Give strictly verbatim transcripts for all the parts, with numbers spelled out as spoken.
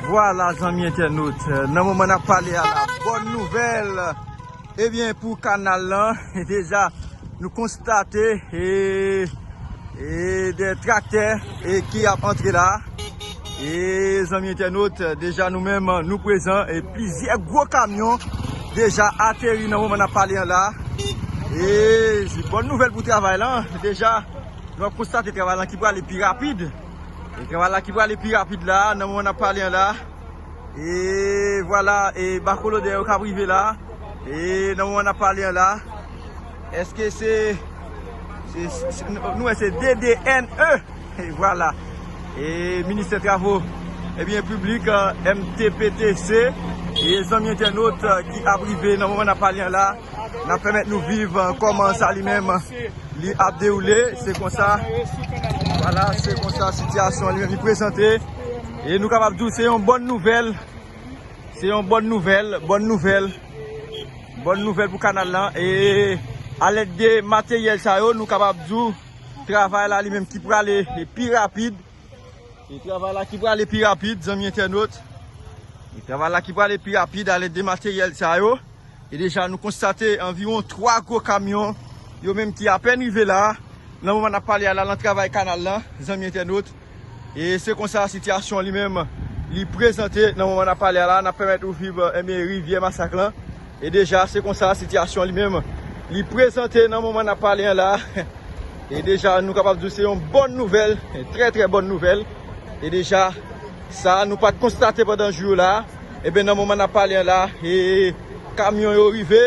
Vwala, zanmi entènot, nan moman n ap pale a la, bòn nouvèl, ebyen, pou kanal lan, deja, nou konstate, e, e de traktè, e ki ap antre la. E, zanmi entènot, deja nou menm, nou prezan, e plizyè gwo kamyon deja ateri nan moman n ap pale an la. E, se bòn nouvèl pou travay lan, deja, nou ap konstate travay lan ki prale pi rapid. E travay la ki prale pi rapid la, nan moman n ap pale an la. E vwala, e bakolodè yo k ap rive la. E nan moman n ap pale an la, èske se, se, se, se, nou wè se D D N E? E vwala. E Ministè Travo, ebyen, Piblik, M T P T C. E zanmi entènot ki ap rive nan moman n ap pale an la, n ap pèmèt nou viv kòman sa li menm li ap dewoule. Se konsa, vwala, se konsa sitiyasyon li menm li prezante. E nou kapab di w se yon bòn nouvèl. Se yon bòn nouvèl, bòn nouvèl, bòn nouvèl pou kanal lan. E alèd de materyèl sa yo, nou kapab di w travay la li menm ki prale pi rapid. E travay la ki prale pi rapid, zanmi entènot. E travay la ki prale pi rapid alèd de materyèl sa yo. E deja, nou konstate anviwon twa gwo kamyon, yo menm ki apèn rive la, nan moman n ap pale a la, nan travay kanal lan, zanmi entènot. E se konsa sitiyasyon li menm, li prezante nan moman n ap pale a la, n ap pèmèt ou viv, e, rivyè Masak lan. E deja, se konsa sitiyasyon li menm, li prezante nan moman n ap pale an la. E deja, nou kapab di w se yon bòn nouvèl, trè, trè bòn nouvèl. E deja, sa nou pa t konstate pandan jou yo la. Ebyen, nan moman n ap pale an la, e kamyon yo rive,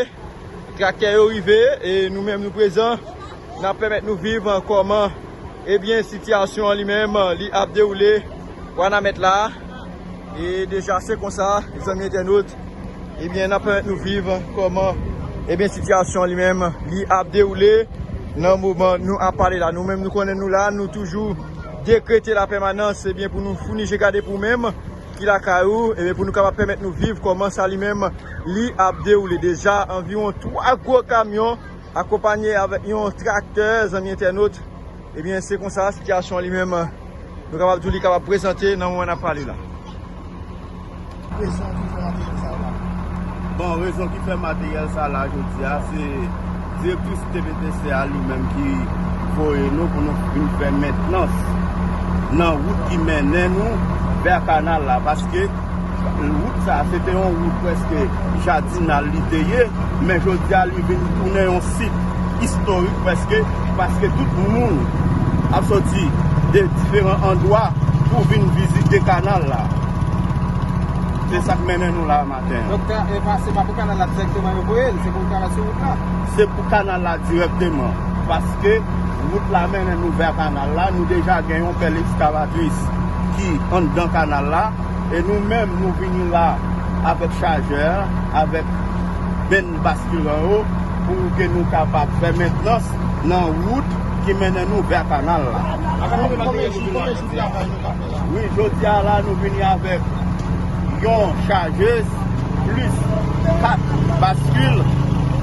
traktè yo rive, e nou menm nou prezan, n ap pèmèt nou viv kòman, ebyen, sitiyasyon an li menm, li ap dewoule Wanament la. E deja, se konsa, zanmi entènot, ebyen, n ap pèmèt nou viv kòman, ebyen, sitiyasyon an li menm, li ap dewoule nan moman nou ap pale la. Nou menm, nou konnen nou la, nou toujou dekrete lapèmanans, ebyen, pou nou founi je gade pou ou menm ki lakay ou, ebyen, pou nou kapab pèmèt nou viv kòman sa li menm li ap dewoule. Deja, anviwon twa gwo kamyon akonpanye avèk yon traktè, zanmi entènot. Ebyen, se konsa sitiyasyon li menm, nou kapab di w li kapab prezante nan moman n ap pale la. Rezon ki fè materyèl sa la. Bon, rezon ki fè materyèl sa la jodi a, se direktris T P T C a li menm ki voye nou pou nou vin fè mentnans nan wout ki mennen nou vè kanal la, paske wout sa, se te yon wout prèske jadinal li te ye, men jodi a li vin tounen yon sit istorik prèske, paske tout moun ap soti de diferan andwa pou vin vizite kanal la. Se sa k mennen nou la maten an. Donk, e pa, se pa pou kanal la dirèkteman yo voye l, se pou l travay sou wout la? Se pou kanal la dirèkteman, paske wout la mennen nou vè kanal la. Nou deja gen yon pèl ekskavatris ki anndan kanal la, e nou menm, nou vini la avèk chajè, avèk benn baskilan yo, pou ke nou kapab fè mentnans nan wout ki mennen nou vè kanal la. Wi, jodi a la, nou vini avèk yon chajez plis kat baskil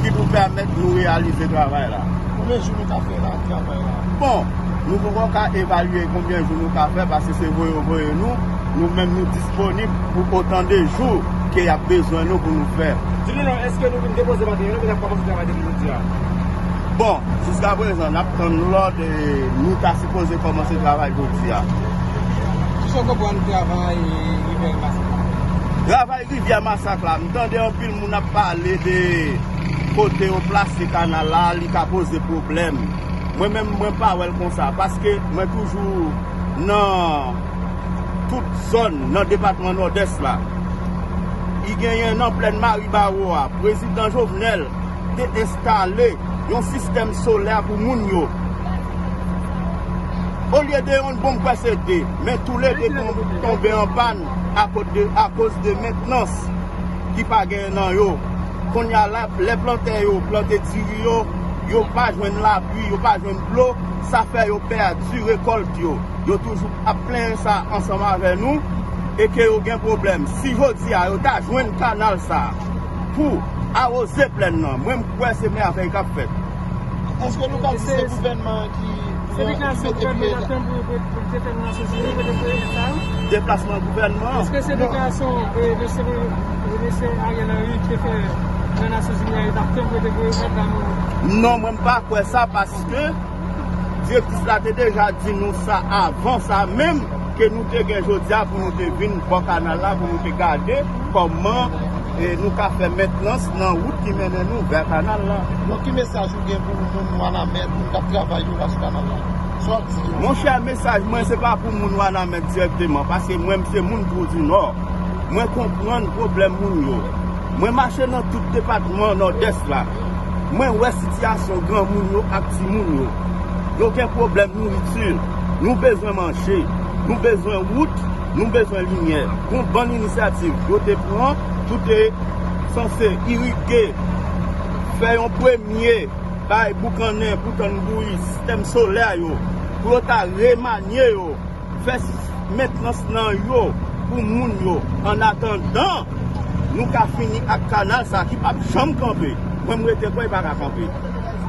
ki pou pèmèt nou reyalize travay la. Konbyen jou nou ka fè la, travay la? Bon, nou poko ka evalye konbyen jou nou ka fè, paske se voye yo voye nou. Nou menm, nou disponib pou otan de jou ke y ap bezwen nou pou nou fè. Di nou non, èske nou vin depoze materyèl, oubyen n ap kòmanse travay depi jodi a? Bon, jiskaprezan, n ap tann lòd, e nou ta sipoze kòmanse travay jodi a. Kisa w konprann travay rivyè Masak la? Travay rivyè Masak la, m tande anpil moun ap pale de kote yo plase kanal la, li ka poze pwoblèm. Mwen menm, mwen pa wè l konsa, paske mwen toujou nan tout zòn nan depatman Nòdès la. I genyen nan plèn Maribawo a, prezidan Jovenel te enstale yon sistèm solè pou moun yo. Olye de yonn, bon, m kwè se de, men toulede ton-, tonbe an pàn akoz de, akoz de mentnans ki pa genyen nan yo. Kounye a la, lè plantè yo plante diri yo, yo pa jwenn lapli, yo pa jwenn dlo, sa fè yo pèdi rekòlt yo. Yo toujou ap plenyen sa ansanm avè nou e ke yo gen pwoblèm. Si jodi a yo ta jwenn kanal sa pou awoze plèn nan, mwen m kwè se mèvèy k ap fèt. Èske nou ka di se gouvènman an ki Se deklarasyon gouvènman t ap tann pou, pou, pou l te fè nan Nasyonzini, pou te voye lèt sa yo? Deplasman gouvènman. Èske se deklarasyon, eh, mesye, mesye Ariel Henry te fè nan Nasyonzini a, yo t ap tann pou te voye lèt la? Non, mwen m pa kwè sa, paske direktris la te deja di nou sa avan sa menm, ke nou te gen jodi a pou nou te vin bò kanal la, pou nou te gade kòman, eh, nou ka fè mentnans nan wout ki mennen nou vè kanal la. Donk, ki mesaj ou gen pou moun Wanament, moun k ap travay yo la sou kanal la? Sa w ap di yo? Monchè, mesaj mwen, se pa pou moun Wanament dirèkteman, paske mwen, m se moun Twou di Nò. Mwen konprann pwoblèm moun yo. Mwen mache nan tout depatman Nòdès la. Mwen wè sitiyasyon granmoun yo ak timoun yo. Yo gen pwoblèm nouriti. Nou bezwen manje. Nou bezwen wout. Nou bezwen limyè. Gon bann inisyativ yo te pran pou te sanse irige, fè yon premye bay boukannen pou tann bouyi sistèm solè yo, pou yo ta remanye yo, fè mentnans nan yo pou moun yo. Annatandan, nou ka fini ak kanal sa ki p ap janm kanpe. Mwen, m rete kwè li pa ka kanpe.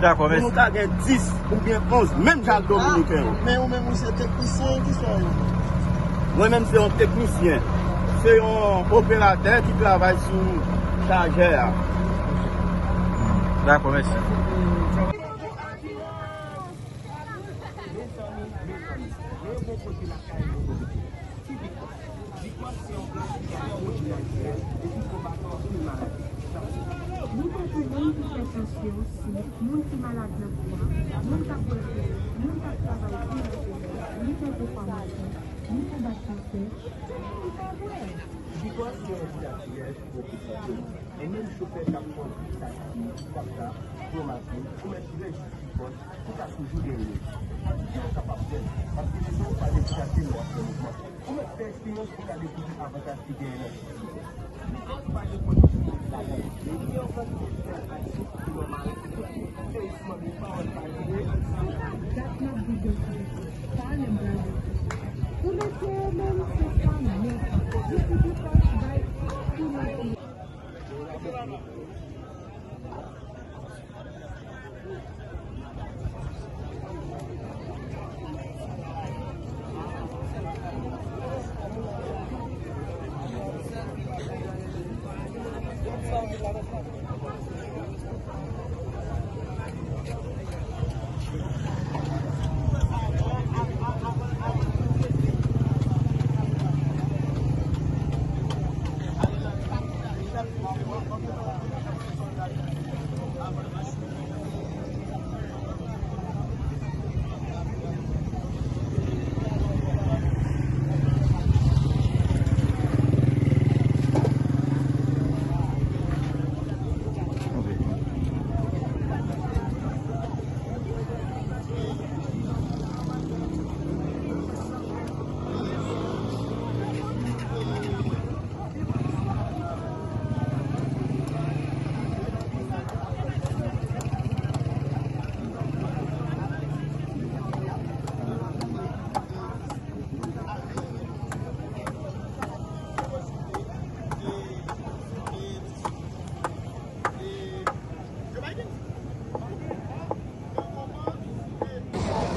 Dakò, mèsi. Pou nou ta gen dis oubyen onz, menm jan ak dominiken yo. Men ou menm, ou se teknisyen, ki sa w ye? Mwen menm, se yon teknisyen. Se yon operatè ki travay sou chajè a. Dakò, mèsi. Mezanmi, mezanmi, men yon bon kote lakay nou. Ti Bikòs. Bikòs se yon plas ki ap pwodui ayisyen epi konbat anpil maladi. Li tankou moun ki fè tansyon, sik, moun ki malad nan po a, moun k ap bwè dlo, moun k ap travay pou lajounen, li tankou famasen, li konbat kansè, tout moun pa vre. Bikòs se yon di natirèl ki pwofesyon. E menm chofè k ap kondui taksi, kòpta, gwo machin, ou mèt jwe jis Bikòs pou ka toujou genyen. Ki jan w kapab jwenn? Paske se sa w pa dekouraje lè w ap fè mouvman. Ou mèt fè eksperyans pou w ka dekouvri avantaj ki genyen nan jis Bikòs. Bikòs pa gen pwodui chimik ladan l, men li gen yon kantite sèl aksyon ki nòmal pou tout moun. Serisman, men pawòl pa jwe. Dat n ap viv yo sou YouTube. Sa a menm pral dekouvri. Pou mesye yo menm, se sa nèt. Jis Bikòs bay pou mesye.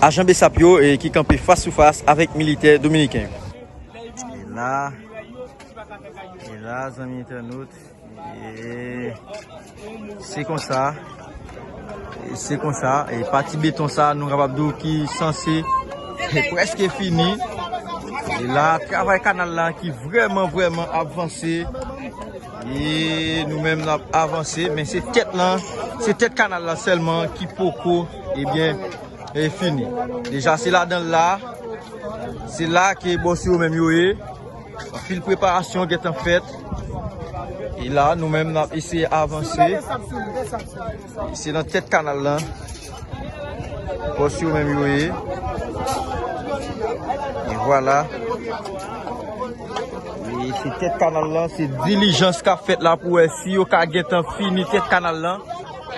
Ajan BSAP yo, eh, ki kanpe fas sou fas avèk militè dominiken yo. E la, e la, zanmi entènot, e se konsa, e se konsa, e pati beton sa, nou kapab di w ki sanse, e, prèske fini. E la, travay kanal la ki vrèman, vrèman ap vanse. E nou menm n ap avanse, men se tèt lan, se tèt kanal la sèlman ki poko, ebyen, e fini. Deja, se ladan l la, se la ke bòs yo menm yo ye. Anpil preparasyon gentan fèt. E la, nou menm, n ap eseye avanse. Se nan tèt kanal lan. Bòs yo menm yo ye. E vwala. E se tèt kanal lan, se dilijans k ap fèt la pou wè si yo ka gentan fini tèt kanal lan.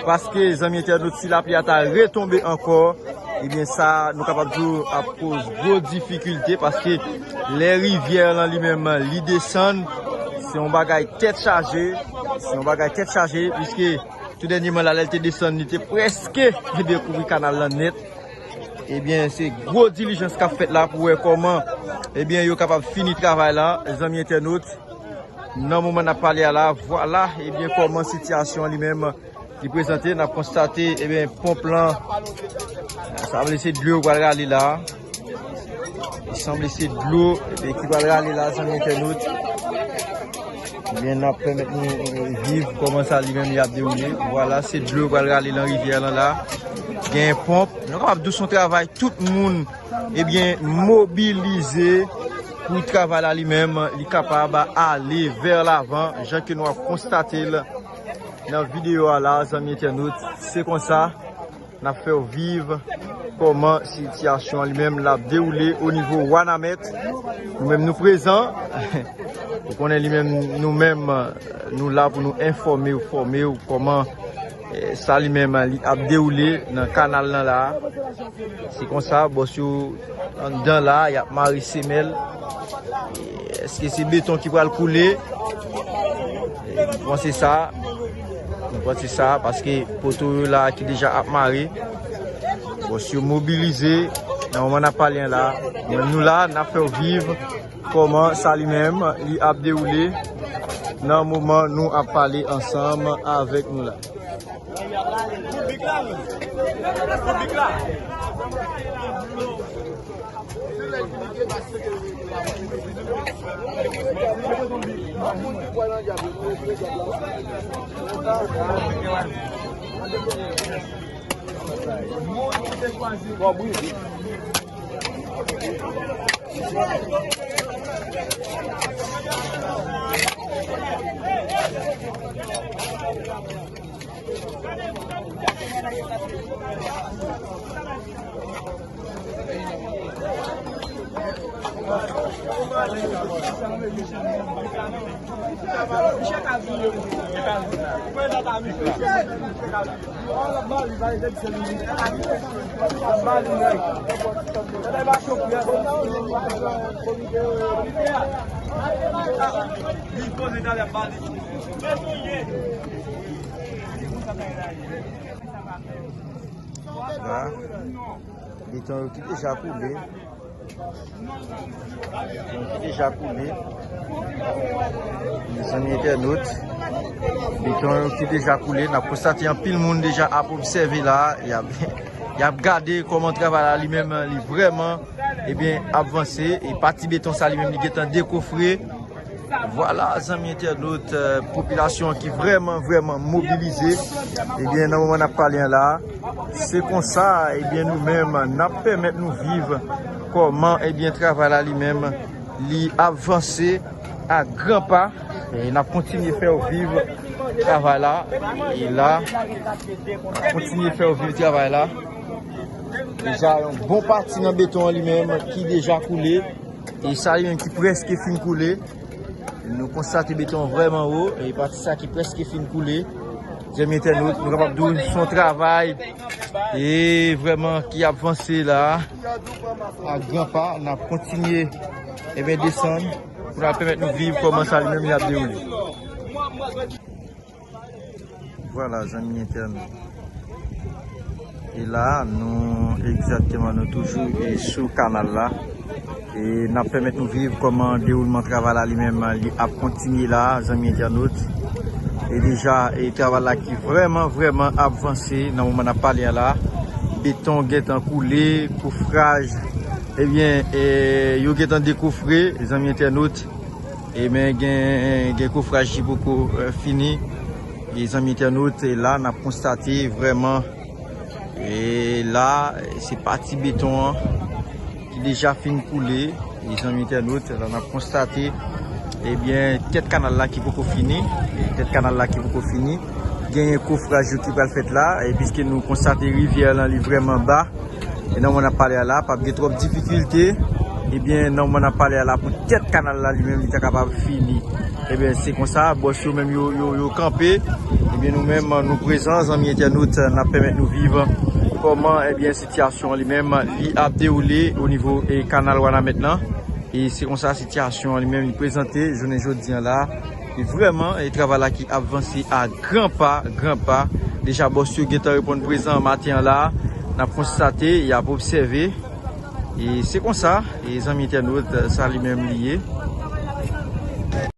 Paske, zanmi entènot, si lapli a ta retonbe ankò, ebyen, sa, nou kapab di w, ap koz gwo difikilte, paske lè rivyè lan li menm, li desann, se yon bagay tèt chaje, se yon bagay tèt chaje, piske tou dènyèman la, lè l te desann, li te prèske, ebyen, kouvri kanal lan nèt. Ebyen, se gwo dilijans k ap fèt la pou wè kòman, ebyen, yo kapab fini travay la, zanmi entènot. Nan moman n ap pale a la, vwala, ebyen, kòman sitiyasyon an li menm li prezante. N ap konstate, ebyen, ponp lan, sanble se dlo yo pral rale la. Li sanble se dlo, ebyen, ki pral rale la, zanmi entènot. Ebyen, n ap pèmèt nou, eh, viv kòman sa li menm li ap dewoule. Vwala, se dlo yo pral rale nan rivyè lan la. Gen ponp. Nou kapab di w se yon travay tout moun, ebyen, mobilize pou travay la li menm, li kapab ale vè lavan, jan ke nou ap konstate l nan videyo a la, zanmi entènot. Se konsa, n ap fè w viv kòman sitiyasyon an li menm l ap dewoule o nivo Wanament. Nou menm nou prezan. Ou konnen li menm, nou menm, nou la pou nou enfòme w, fòme w kòman, eh, sa li menm li ap dewoule nan kanal lan la. Se konsa, bòs yo anndan la, y ap mare semèl. Èske se beton ki pral koule? M panse sa. M panse sa, paske poto yo la ki deja ap mare. Bòs yo mobilize. Nan moman n ap pale an la, nou la, n ap fè w viv kòman sa li menm, li ap dewoule nan moman nou ap pale ansanm avèk nou la. La, beton yo ki deja koule. Beton yo ki deja koule. Mezanmi entènot, beton yo ki deja koule. N ap konstate anpil moun deja ap obsève la. Y ap, y ap gade kòman travay la li menm, li vrèman, ebyen, ap vanse. E pati beton sa li menm, li gentan dekofre. Vwala, zanmi entènot, eh, popilasyon an ki vrèman, vrèman mobilize. Ebyen, nan moman n ap pale an la, se konsa, ebyen, nou menm, n ap pèmèt nou viv kòman, ebyen, travay la li menm, li ap vanse a gran pa. E n ap kontinye fè w viv travay la. E la, n ap kontinye fè w viv travay la. Deja, yon bon pati nan beton an li menm ki deja koule. E sa li menm ki prèske fin koule. Nou konstate beton an vrèman wo. E pati sa ki prèske fin koule. Zanmi entènot, nou kapab di w se yon travay e vrèman ki ap vanse la a gran pa. N ap kontinye, ebyen, desann pou n ap pèmèt nou viv kòman sa li menm li ap dewoule. Vwala, zanmi entènot. E la, nou egzakteman, nou toujou, e, sou kanal la. E n ap pèmèt nou viv kòman dewoulman travay la li menm, li ap kontinye la, zanmi entènot. E deja, e travay la ki vrèman, vrèman ap vanse nan moman n ap pale a la. Beton gentan koule, kofraj, ebyen, e, yo gentan dekofre, zanmi entènot. E men gen, gen kofraj ki poko, eh, fini. E zanmi entènot, e la n ap konstate vrèman, e la, se pati beton an ki deja fin koule. E zanmi entènot, la n ap konstate, ebyen, tèt kanal la ki poko fini. E tèt kanal la ki poko fini. Genyen kofraj yo ki pral fèt la. E piske nou konstate rivyè lan li vrèman ba. E nan moman n ap pale a la, p ap gen twòp difikilte. Ebyen, nan moman n ap pale a la, pou tèt kanal la li menm, li ta kapab fini. Ebyen, se konsa, bòs yo menm yo, yo, yo kanpe. Ebyen, nou menm, nou prezan, zanmi entènot, n ap pèmèt nou viv kòman, ebyen, sitiyasyon an li menm, li ap dewoule o nivo, e, kanal Wanament lan. E se konsa sitiyasyon an li menm li prezante jounen jodi an la. E vrèman, e travay la ki ap vanse a gran pa, gran pa. Deja bòs yo gentan reponn prezan maten an la. N ap konstate, y ap obsève. E se konsa, e zanmi entènot, sa li menm li ye.